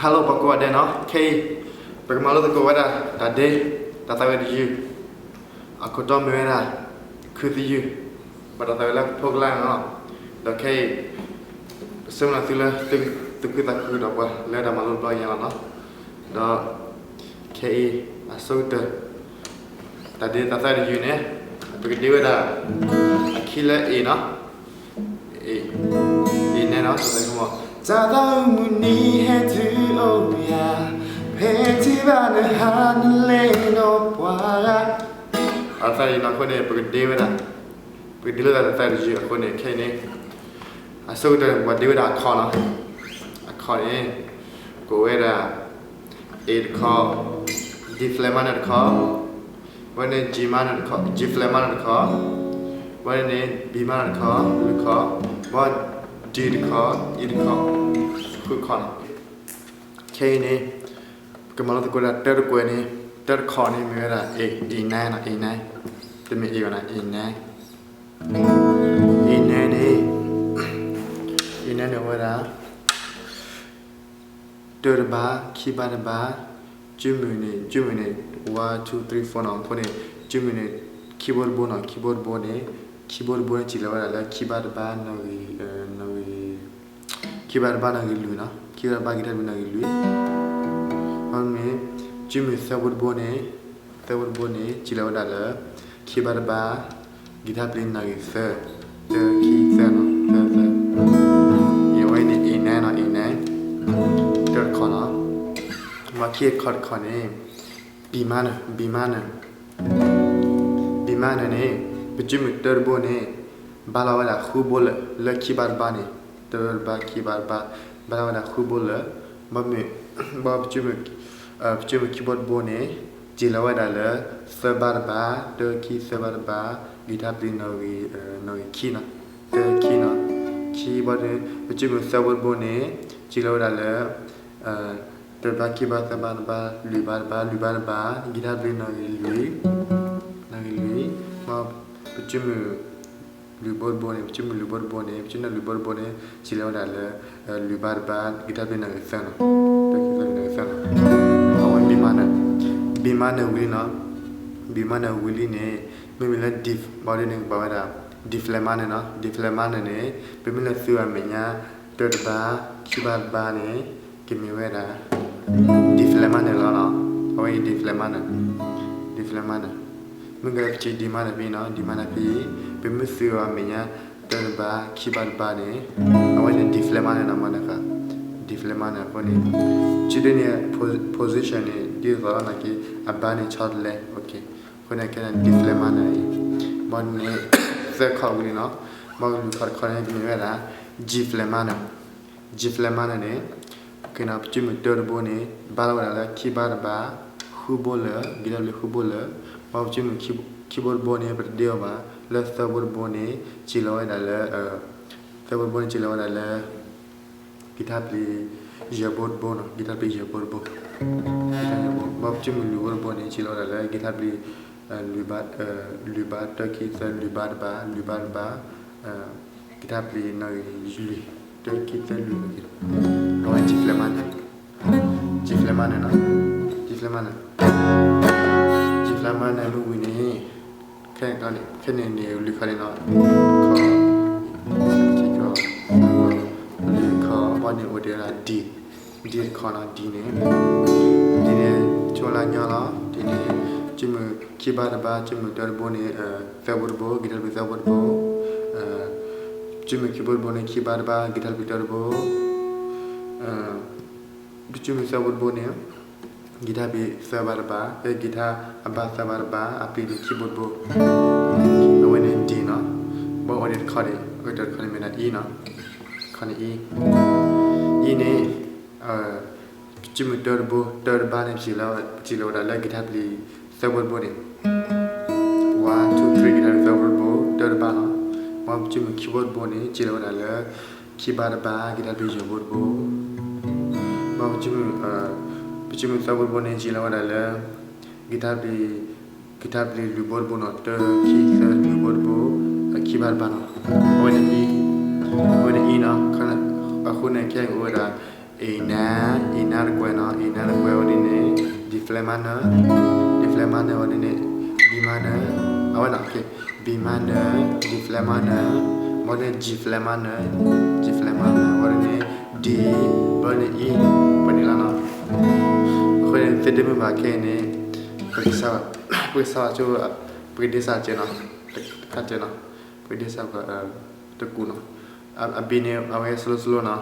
Hello ပှၤကိးဂၤဒဲးနီၤ, ခဲအံၤ ပကမၤလိသကိးဝဲဒၣ် တၢ်ဒ့ တၢ်သးဝံၣ်တယုၢ်, အခိၣ်တီမ့ၢ်ဝဲဒၣ် ခုသယုၢ်, ဘၣ်တၢ်သးဝံၣ်လၢဖိကလါန့ၣ်လီၤ. ဒီးခဲအံၤ ပဆၢမုၢ်လၢ်သုလၢ သုသူၣ်ခုသးခုဒီးပှၤလၢတၢ်မၤလိတဘျီညါလီၤနီၤ. ဒီးခဲအံၤ အဆိကတၢၢ် တၢ်ဒ့တၢ်သးဝံၣ်တယုၢ်န့ၣ် ပကဒ့ဝဲဒၣ် အခံလၢ A နီၤ. A, A န့ၣ်နီၤ, တၢ်သးဝံၣ်မ့ၢ် တၢ်သးဝံၣ်မုၢ်နံၤဟဲတုၤအိၣ်ယၤ, ဖဲထံဘၣ်နဟါနလဲၤဒီးပှၤဂၤ, အသးအံၤနီၤအဃိန့ၣ် ပကဒ့ဝဲဒၣ်, ပကဒ့လိာ်သးတၢ်သးဝံၣ်တယုၢ်အဃိန့ၣ် ခဲအံၤန့ၣ် အဆိကတၢၢ်န့ၣ် ပှၤဒ့ဝဲဒၣ်အခီၣ်နီၤ. အခီၣ်န့ၣ် ကိးဝဲဒၣ် A တခီ, D flat minor တခီ, ဝဲန့ၣ် G minor တခီ, G flat minor တခီ, ဝဲန့ၣ် B minor တခီ, လွံၢ်ခီ, ဘၣ် D တခီ, E တခီ, ဃုခီနီၤ. ခဲအံၤန့ၣ် ပကမၤလိသကိးဒၣ်တၢတကွဲးန့ၣ်, တၢတခီၣ်န့ၣ်မ့ၢ်ဝဲဒၣ် A, A nine နီၤ, A nine, တမ့ၢ် A ဘၣ်နီၤ, A nine, A nine န့ၣ်, A nine န့ၣ်ဝဲဒၣ် တၢတဘါ, ခံဘါတဘါ, ကၠူမုၢ်န့ၣ်, ကၠူမုၢ်န့ၣ် one two three four နီၤ, အဃိန့ၣ် ကၠူမုၢ်န့ၣ် ခံဘိတဘိနီၤ, ခံဘိတဘိန့ၣ်, ခံဘိတဘိန့ၣ် စံၢ်လီၤဝဲဒၣ်လၢ ခံဘါတဘါ နီၣ်ဂံၢ်, နီၣ်ဂံၢ်, ခံဘါတဘါနီၣ်ဂံၢ်လွံၢ်နီၤ, ခံဘါတဘါ ကံၢ်ထါပျံၤနီၣ်ဂံၢ်လွံၢ်, ဘၣ်မ့ၢ် ကၠူမုၢ်သၢဘိတဘိန့ၣ်, သၢဘိတဘိန့ၣ် စံၢ်လီၤဝဲဒၣ်လၢ ခံဘါတဘါ ကံၢ်ထါပျံၤနီၣ်ဂံၢ်သၢ, သၢ ခံ သၢနီၤ, သၢ သၢ, အဝဲန့ၣ် A nine နီၤ, A nine, တၢတခီၣ်နီၤ, မ့ၢ်ခံခီၣ်တခီၣ်န့ၣ် B minor, B minor, B minor န့ၣ် ပကၠူမုၢ်တၢတဘိန့ၣ် ဘါလီၤဝဲဒၣ်ဃုဘိလၢာ် လၢခံဘါတဘါန့ၣ်, တၢတဘါ ခံဘါတဘါ ဘါလီၤဝဲဒၣ်ဃုဘိလၢာ်, ဘၣ်မ့ၢ် ဘၣ် ပကၠူမုၢ်ခံဘိတဘိန့ၣ် စံၢ်လီၤဝဲဒၣ်လၢ သၢဘါတဘါ, တၢ ခံ သၢဘါတဘါ, ကံၢ်ထါပျံၤနီၣ်ဂံၢ်, နီၣ်ဂံၢ်ခံနီၤ, တၢ ခံနီၤ, ခံဘၣ်န့ၣ် ပကၠူမုၢ်သၢဘိတဘိန့ၣ် စံၢ်လီၤဝဲဒၣ်လၢ တၢတဘါ ခံဘါ သၢဘါတဘါ လွံၢ်ဘါတဘါ လွံၢ်ဘါတဘါ ကံၢ်ထါပျံၤနီၣ်ဂံၢ်လွံၢ်, နီၣ်ဂံၢ်လွံၢ်, ဘၣ် ပကၠူမုၢ်လွံၢ်ဘိတဘိန့ၣ်, ပကၠူမုၢ်လွံၢ်ဘိတဘိန့ၣ် ပကၠူမုၢ်လွံၢ်ဘိတဘိန့ၣ် စံၢ်လီၤဝဲဒၣ်လၢ လွံၢ်ဘါတဘါ ကံၢ်ထါပျံၤနီၣ်ဂံၢ်သၢနီၤ, တၢ ခံ သၢ လွံၢ် နီၣ်ဂံၢ်သၢနီၤ, အဝဲ B minor, B minor ဝံၤလံနီၤ, B minor ဝံၤလံန့ၣ် မ့မ့ၢ်လၢဒ် ဘၣ်ဒ်န့ၣ် ကဘၣ်ဝဲဒၣ် D flat minor နီၤ, D flat minor န့ၣ် ပမ့ၢ်လဲၤသုးအမဲာ်ညါ တၢတဘါ ခံဘါတဘါန့ၣ် ကမ့ၢ်ဝဲဒၣ် D flat minor လီၤနီၤ, အဝဲအံၤ D flat minor, D flat minor, မ့ၢ်ကပစံး D minor ဖဲနီၤ, D minor ဖဲ ပမ့ၢ်သုးအမဲာ်ညါ တၢတဘါ ခံဘါတဘါန့ၣ် အဝဲန့ၣ် D flat minor နီၤ, minor ဃာ် D flat minor အဃိန့ၣ် ကၠူဒ်န့ၣ် position န့ၣ် ဒ်သိးလီၤနာ်က့ အဘါန့ၣ်ဆီတလဲ, အဃိန့ၣ် ကဲ D flat minor အံၤ, ဘၣ်န့ၣ် သၢခီၣ်ဝံၤလံနီၤ, ဘၣ်လွံၢ်ခီၣ်တခီန့ၣ် ကမ့ၢ်ဝဲဒၣ် G flat minor, G flat minor န့ၣ် ပက့ၤနီၤ ပကၠူမုၢ်တၢတဘိန့ၣ် ဘါလီၤဝဲဒၣ်လၢခံဘါတဘါ ဃုဘိလၢာ်, ကံၢ်ထါပျံၤဃုဘိလၢာ်, ဘၣ်ပကၠူမုၢ်ခံဘိတဘိန့ၣ် ပတဒ့အီၤဘၣ်, လၢသၢဘိတဘိန့ၣ် စံၢ်လီၤဝဲဒၣ်လၢ သၢဘိတဘိန့ၣ် စံၢ်လီၤဝဲဒၣ်လၢ ကံၢ်ထါပျံၤ ယဲၢ်ဘိတဘိနီၤ, ကံၢ်ထါပျံၤယဲၢ်ဘိတဘိ, ကံၢ်ထါပျံၤယဲၢ်ဘိ, ဘၣ်ပကၠူမုၢ်လွံၢ်ဘိတဘိန့ၣ် စံၢ်လီၤဝဲဒၣ်လၢ ကံၢ်ထါပျံၤ လွံၢ်ဘါ, လွံၢ်ဘါ တၢ ခံ သၢ လွံၢ်ဘါတဘါ လွံၢ်ဘါတဘါ, ကံၢ်ထါပျံၤနီၣ်ဂံၢ်လွံၢ်, တၢ ခံ သၢ လွံၢ်, အဝဲ G flat minor, G flat minor နီၤ, G flat minor, G flat minor မ့ၢ်ဝံၤန့ၣ် ခဲန့ၣ်န့ၣ် လွံၢ်ခီၣ်န့ၣ်နီၤ, လွံၢ်ခီၣ်, ဘၣ်န့ၣ်အိၣ်ဒံးဝဲဒၣ် D, D တခီနီၤ, D န့ၣ်, D န့ၣ် ဆိလၢညီလီၤ, D န့ၣ် ကၠူမုၢ်ခံဘါတဘါ ကၠူမုၢ်တၢတဘိန့ၣ် သၢဘိတဘိ, ကံၢ်ထါပျံၤသၢဘိတဘိ, ကၠူမုၢ်ခံဘိတဘိန့ၣ် ခံဘါတဘါ ကံၢ်ထါပျံၤတၢတဘိ, ကၠူမုၢ်သၢဘိတဘိန့ၣ် ကံၢ်ထါပျံၤသၢဘါတဘါ, ကံၢ်ထါအဘါသၢဘါတဘါ အပျံၤန့ၣ်ခံဘိတဘိ, အဝဲန့ၣ် D နီၤ, ဘၣ်အိၣ်ဒံးတခီန့ၣ်, အဝဲတခီန့ၣ်မ့ၢ်ဒၣ် E နီၤ, တခီန့ၣ် E, E န့ၣ် ကၠူမုၢ်တၢတဘိ တၢတဘါန့ၣ် ပစံၢ်လီၤဝဲဒၣ်လၢကံၢ်ထါပျံၤသၢဘိတဘိန့ၣ်, one two three ကံၢ်ထါပျံၤသၢဘိတဘိ တၢတဘါနီၤ, ဘၣ်ပကၠူမုၢ်ခံဘိတဘိန့ၣ် စံၢ်လီၤဝဲဒၣ်လၢ ခံဘါတဘါ ကံၢ်ထါပျံၤယဲၢ်ဘိတဘိ, ဘၣ်ပကၠူမုၢ် ပကၠူမုၢ်သၢဘိတဘိန့ၣ် စံၢ်လီၤဝဲဒၣ်လၢ ကံၢ်ထါပျံၤ, ကံၢ်ထါပျံၤလွံၢ်ဘိတဘိနီၤ, တၢ ခံ သၢ လွံၢ်ဘိတဘိ, ခံဘါတဘါနီၤ, အဝဲန့ၣ် E, အဝဲန့ၣ် E နီၤ, ခီ အဃိန့ၣ် ခဲအံၤကအိၣ်ဝဲဒၣ် A nine, A nine တကွဲးနီၤ, A nine တကွဲးဝဲဒ်န့ၣ် D flat minor, D flat minor ဝဲဒ်န့ၣ် B minor, အဝဲနီၤ, B minor, D flat minor, ဘၣ်ဒ်န့ၣ် G flat minor, G flat minor ဘၣ်ဒ်န့ၣ် D, ဘၣ်ဒ်န့ၣ် E, ပှဲၤန့ၣ်လီၤနီၤ. အဃိန့ၣ် သုဒ့မုၣ်ဘၣ်ခဲအံၤန့ၣ် ပကစး, ပကစးဆိ, ပကဒ့စးစဲးနီၤ, တခါစဲးနီၤ, ပကဒ့စး တကူးနီၤ, အ B န့ၣ် အဝဲ slow slow နီၤ,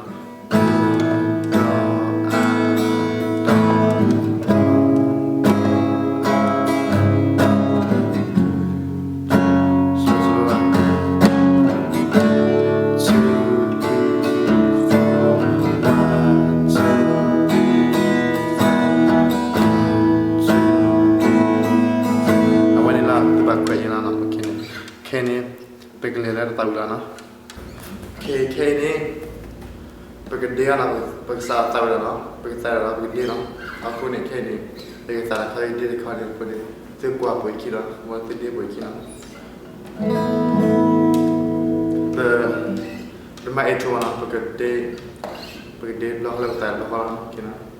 အဝဲန့ၣ်လီၤ သုဘၣ်ခွဲးယဲလီၤနီၤ, ခဲန့ၣ် ပကလဲၤလၢတသးဝံၤလီၤနီၤ. ခဲအံၤန့ၣ် ပကဒ့အီၤနီၤ, ပကစးသးဝံၤလီၤနီၤ, ပကသးဝံၤလီၤ ပကဒ့နီၤ. အဃိန့ၣ် ခဲအံၤန့ၣ် ယကသးတခီ ယကဒ့တခီန့ၣ် အဃိန့ၣ် သုကွၢ်ပှဲၤခံလီၤ, မ်သုဒ့ပှဲၤခံလီၤ. ပ, ပမၤ intro နီၤ, ပကဒ့, ပကဒ့ဘျီဃီလၢပသးဘျီဃီလီၤနီၤ.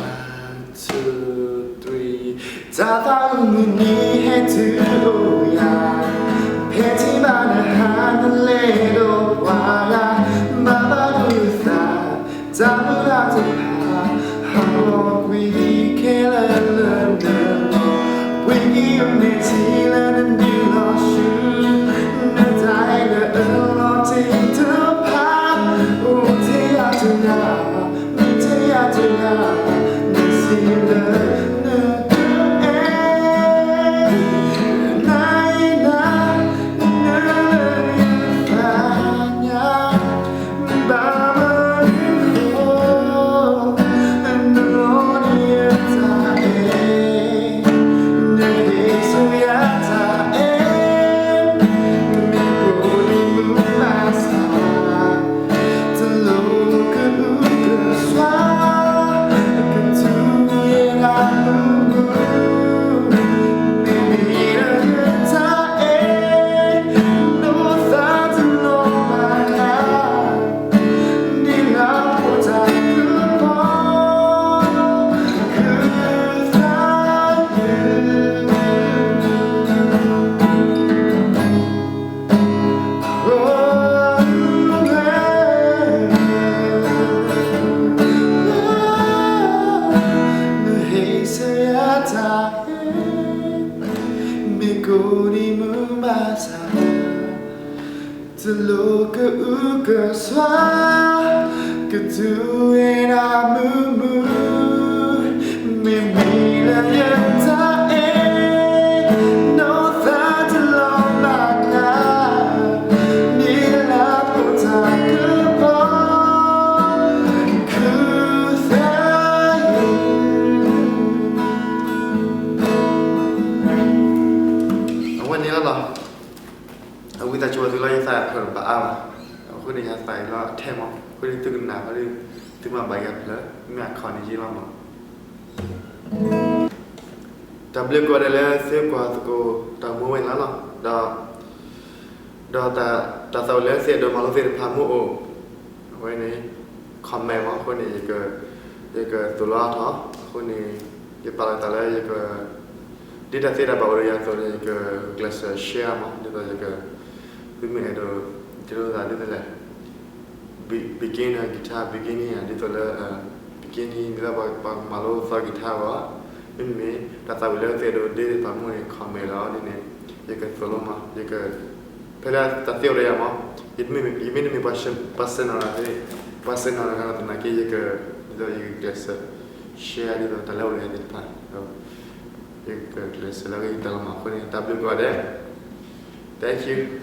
One, two, three. တၢ်သးအုးမုၢ်နံၤဟဲတုၤအိၣ်ယၤ, ဖဲထံဘၣ်နဟါနလဲၤဒီးပှၤဂၤ, ဘၣ်ဘၣ်ဒိသး, တၢ်မုၢ်လၢ်တဖၣ်, ဟးဂီၤကွံာ်ခဲလၢာ်လၢနၤ, ပှ့ၤကံအမဲာ်ထံလၢနဒုးလီၤဆူ, နတၢ်အဲၣ်လၢအလီၤတ့ၢ်တဖၣ်, အိၣ်ထဲယၤတဂၤ, မ့ၢ်ထဲယၤတဂၤ, နစံးလၢနကအဲၣ်, နအံၤနၤ, နလၢယသးညါ ဘၣ်မနုၤဃိ, နလီၤန့ၢ်ယတၢ်အဲၣ်, နဟ့ၣ်ဆိယၤတၢ်အဲၣ်, မ့ၢ်ကိးဒံးမုၢ်မၤစၢ်, တလိၣ်ကအုကစွါ, ကတုၤယဲဒၣ်မုာ်မုာ်, မ့မ့ၢ်လၢယတၢ်အဲၣ်, ဒိးသးတလီၤဘၣ်နၤ, ဒ်လၢဖိတၢ်ကပီၤ, ကသးယုၢ် နဟ့ၣ်ဆိယၤတၢ်အဲၣ်, မ့ၢ်ကိးဒံးမုၢ်မၤစၢ်, တလိၣ်ကအုကစွါ, ကတုၤဝဲဒၣ်မုာ်မုာ်, မ့မ့ၢ်လၢယတၢ်အဲၣ်, ဒိးသးတလီၤဘၣ်နၤ, ဒ်လၢဖိတၢ်ကပီၤ, ကသးယုၢ် အဝဲန့ၣ်လီၤ. အဝံသးစူၤဝဲသုလၢ ယသးအဖျၢၣ်တဘၣ်အါဘၣ်, အဃိန့ၣ် ယသးအံၤလီၤထဲမး, အဃိန့ၣ်သုကနၣ်ဘၣ်ဒီး သုမၤဘၣ်ယၤဖျၢၣ် မ့ၢ်အခီၣ်န့ၣ်ယ့လီၤမး. တၢ်ဘျုးကိးဂၤဒဲးလၢသုကွၢ်သကိးတၢ်မူဝဲန့ၣ်လီၤ. ဒီး ဒီးတၢ်သးဝံၣ်လၢသုအဲၣ်ဒိးမၤလိသ့ၣ်တဖၣ်မ့ၢ်အိၣ်, အဝဲန့ၣ် comment မး, အဃိန့ၣ် ယက, ယကသိၣ်လိအါထီၣ်, အဃိန့ၣ် ယပာ်လီၤသးလၢယက, ဒ်တၢ်သ့တၢ်ဘၣ်အိၣ်ဒီးယၤအသိးန့ၣ် ယကကျဲးစၢး share မး, ဒ်သိးယက, သုမ့ၢ်အဲၣ်ဒိး ဒ်သိးသးဒ်သိးလဲၣ် beginner guitar, beginning ဒ်သိးလၢ beginning ဒ်သိးပှၤကမၤလိသီ guitar ဘၣ်, မ့မ့ၢ် တၢ်သးဝံၣ်လၢသုအဲၣ်ဒိးဒ့တဖၣ်မ့ၢ်အိၣ်န့ၣ် comment လီၤဒ်န့ၣ်, ယကသိၣ်လိမး, ယက, ဖဲလၢတၢ်သ့အိၣ်ဒီးယၤမး, ယမ့တမ့ၢ်ပှၤ ပှၤစဲနီၤတဂၤ, ပှၤစဲနီၤတဂၤသနာ်က့ ယက, ဒ်သိးယကကျဲးစၢး share ဒ်သိးတၢ်လၢအိၣ်ဒီးယၤသ့ၣ်တဖၣ်, ယကကျဲးစၢးလၢအဂ့ၤကတၢၢ်လီၤမး, အဃိန့ၣ် တၢ်ဘျုးကိးဂၤဒဲး, thank you.